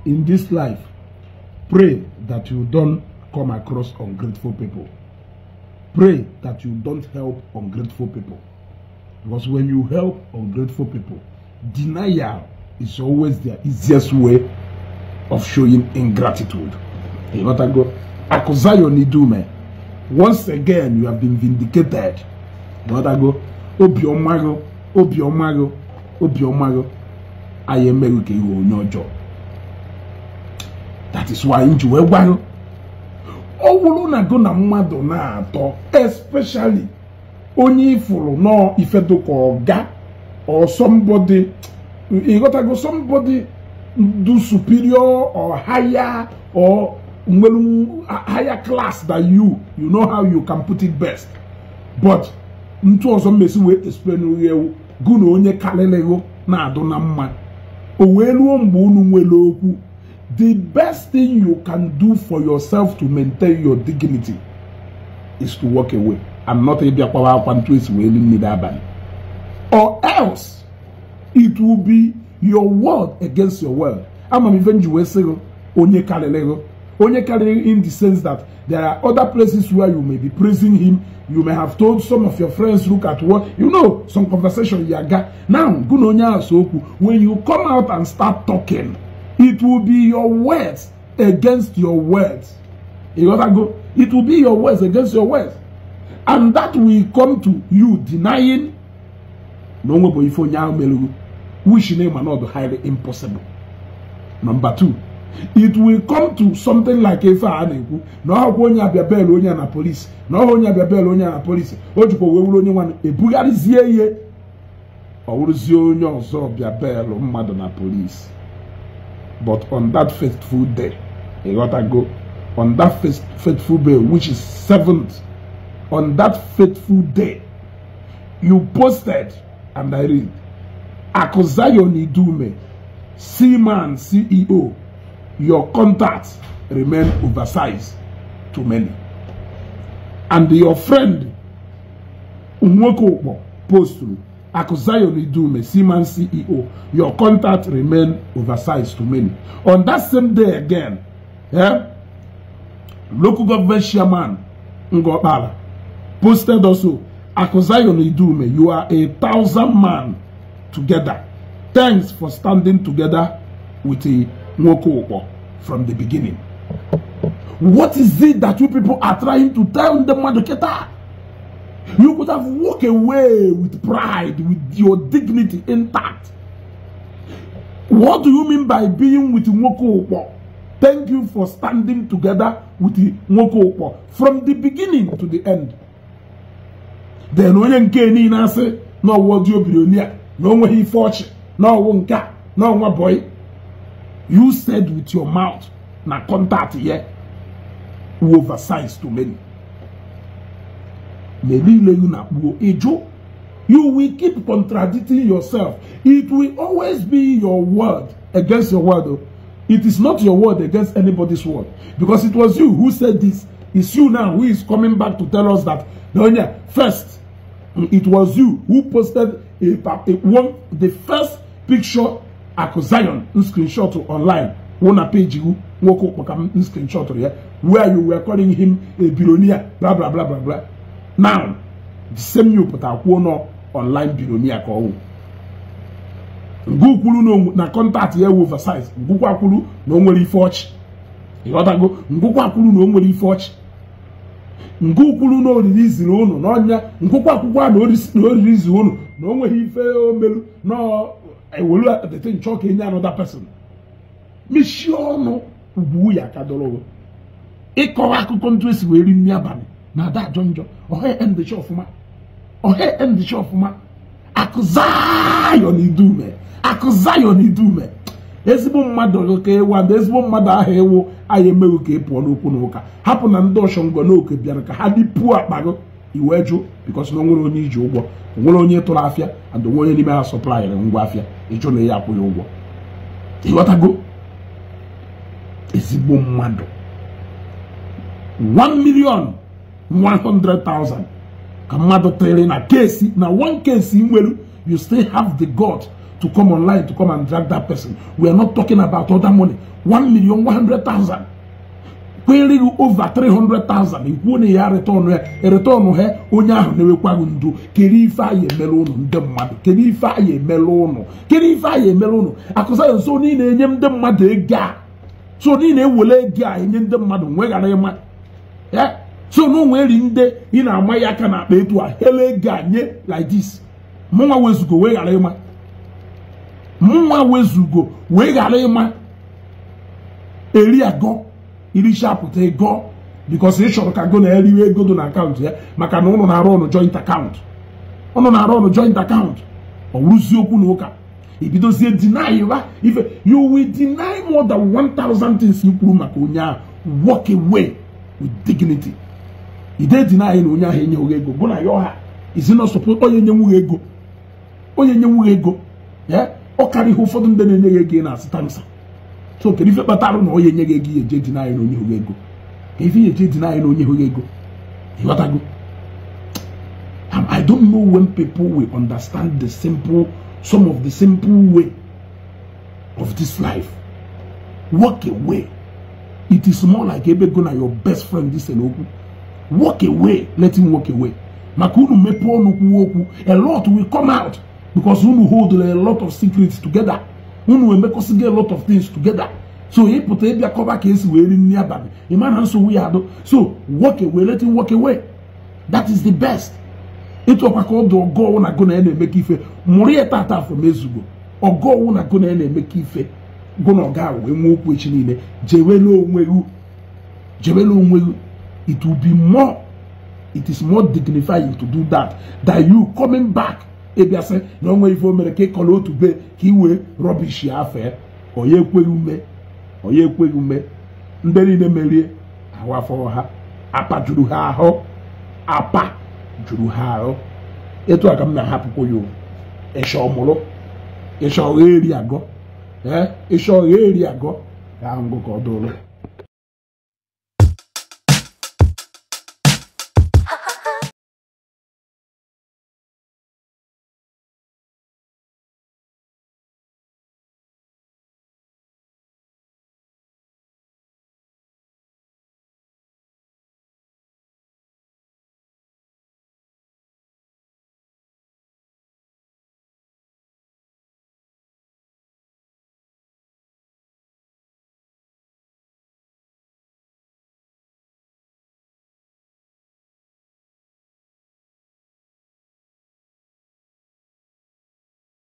In this life, pray that you don't come across ungrateful people. Pray that you don't help ungrateful people. Because when you help ungrateful people, denial is always the easiest way of showing ingratitude. You got to go. Aku Zion Idume. Once again, you have been vindicated. You got to go. Obiọma gị, obiọma gị, obiọma gị, anyị emeghị ka iwe onye ọjọọ. That is why nji wee gwa gị, ọ bụrụ na gụ na mmadụ na-atọ, especially onye ifuru nọ ifedo ka ọga or somebody, ịghọtago, somebody do superior or higher or nwere higher class than you, you know how you can put it best. But ntụ ọzọ mmesi wee explain ewu gụ na onye karịrị gụ na-adụ na mma, o wee ruo mgbe unu nwere okwu, the best thing you can do for yourself to maintain your dignity is to walk away and not ịbịakwawa akwa ntụ esi wee li mmiri abalị, or else it will be your word against your word. Ama m ife nji wee sị gị onye karịrị gị, onye karịrị in the sense that there are other places where you may be praising him. You may have told some of your friends, look at what, you know, some conversation you got. Now, gụ na onye ahụ so okwu, when you come out and start talking, it will be your words against your words. You gotta go. It will be your words against your words. And that will come to you denying na onwe bụ ife onye ahụ mere, which name and not highly impossible. Number two, it will come to something like ife a na-ekwu na ọkwa onye abịa bel onye na police, na ọhụ onye abịa bel onye na police, o jikwa wee wuru onye nwanne ebugharịzie ihe, ọ wụrụzie onye ọzọ bịa bel mmadụ na police. But on that fateful day, ịghọtago, on that fateful day, which is 7th, on that fateful day, you posted, and I read, Aku Zion Idume, Seaman CEO, your contacts remain oversized to many. And your friend, Nwoke posted, Aku Zion Idume, Seaman CEO, your contacts remain oversized to many. On that same day again, yeah, local government chairman Ngopala posted also, Aku Zion Idume, you are 1,000 man together. Thanks for standing together with the Nwoke from the beginning. What is it that you people are trying to tell the Madoketa? You could have walked away with pride, with your dignity intact. What do you mean by being with Nwoke? Thank you for standing together with the Nwoke from the beginning to the end. Then onye nke niile asị na ọwụ dị billionaire, na o nweghị ife ọchị, na ọwụ nke a, na ọnwa boy. You said with your mouth na contact here oversized to many. You will keep contradicting yourself. It will always be your word against your word. It is not your word against anybody's word, because it was you who said this. It's you now who is coming back to tell us that. First, it was you who posted the first picture Aku Zion screenshot online. One page you screenshot here, where you were calling him a billionaire, blah blah blah blah blah. Now, the same you put out one online billionaire call. Ngukulu na contact here oversize. Ngukwakulu no nwere ife ọchị. Ịghọtago? Ngukwakulu na o nwere ife ọchị. Ngukulu na oriri ziri unu na ọnya ngwukwakwukwa na oriri ziri unu na o nweghị ife omelu na ewelu the thing chọọ ka enye another person. Mechie ọnụ ugwu ya ka dọrọ ịkọwa akụkọ ntụ esi wee ri nri abalị na ada ajọ njọ ọha endicha ọfụma, ọha endicha ọfụma. Aku Zion Idume, Aku Zion Idume, ezigbo mmadụ ka ewu and ezigbo mmadụ ahụ ewu anyị emeghị ka ị pụọ n'okwu na ụka. Hapụ na ndị ọshọngọ n'oke bịara ka ha dịpuo akpa gị iwee jụ, because na onwere onye iji ụgwọ, onwere onye tụrụ afịa, and onwe onye n'ime ha sọplaịrị ngwa afịa, ịjụ na ya akwụghị ụgwọ. Ịghọtago? Ezigbo mmadụ 1,100,000 ka mmadụ tịrị na kesi na one case nwere, you still have the God to come online to come and drag that person. We are not talking about other money. 1,100,000. Kwere over 300,000. Ikwuo na ya return ya, return ha onye ahụ na-ewekwaghị ndụ. Kedu ife anyị emere ụnụ ndị mmadụ? Kedu ife anyị emere ụnụ? Kedu ife anyị emere ụnụ? Akụsa nso niile enye ndị mmadụ ego a. So niile ewele ego a enye ndị mmadụ nweghara ịma. So na onwe eri ndị ị na-ama ya aka na akpa etu a hele ego a nye like this. Mụnwa wezugo wee ghara ịma. Mụnwa wezugo wee ghara ịma. Eri agọ iricha pụta ego because ị chọrọ ka go na eriwe ego dị na akaụntụ ya maka na ụnụ na-arụ ọnụ joint account. Ụnụ na-arụ ọnụ joint account. Ọ wụrụzie okwu na ụka. Ibidozie deny ya ife. You will deny more than 1,000 things i kwuru maka onye ahụ. Walk away with dignity. I dey deny na onye ahụ enyeghị ego. Bụ na ya ọha is not supposed onye nyenwughị ego. Onye nyenwughị ego. Ọ karịghị ụfọdụ ndị na-enye gị ego ị na-asị tamsa. So kedu ife kpatara na onye nye gị ego eje deny na onye hụghị ego? Ka ife eje deny na onye hụghị ego? Ịghọtago? I don't know when people will understand the simple, some of the simple way of this life. Walk away. It is more like ebe go na your best friend this okwu. Walk away. Let him walk away. Maka unu mepee ọnụ kwuo okwu, a lot will come out because unu hold a lot of secrets together. Unu emekọsigo a lot of things together. So ịpụta ịbịa kọba ka esi wee ri nri abalị, ị ma na nsogbu ya adụ. So walk away, let him walk away. That is the best. Ịtụ ọkwa ka ọdụ ọgọwụ na go na ya na-emekọ ife mụrụ ya tata afọ mezugo ọgọwụ na go na ya na-emekọ ife go na ọga wee nwee okwu echi niile. Jewele onwe gị, jewele onwe gị. It will be more, it is more dignifying to do that than you coming back ịbịa sị na onwe ife o mere ka ị kọrọ otu be ka i wee rubbish ya afọ ya. Onye ekweghị ume, onye ekweghị ume. Ndị niile merie ahụ afọ ha, apa juru ha ahụ, apa juru ha ahụ. Etu a ka m na-ahapụkwa ya. Ịchọ ọmụrụ, ịchọ ọgha eri agọ, ịchọ ọgha eri agọ, ka ahụ ngụ ka ọ dụrụ.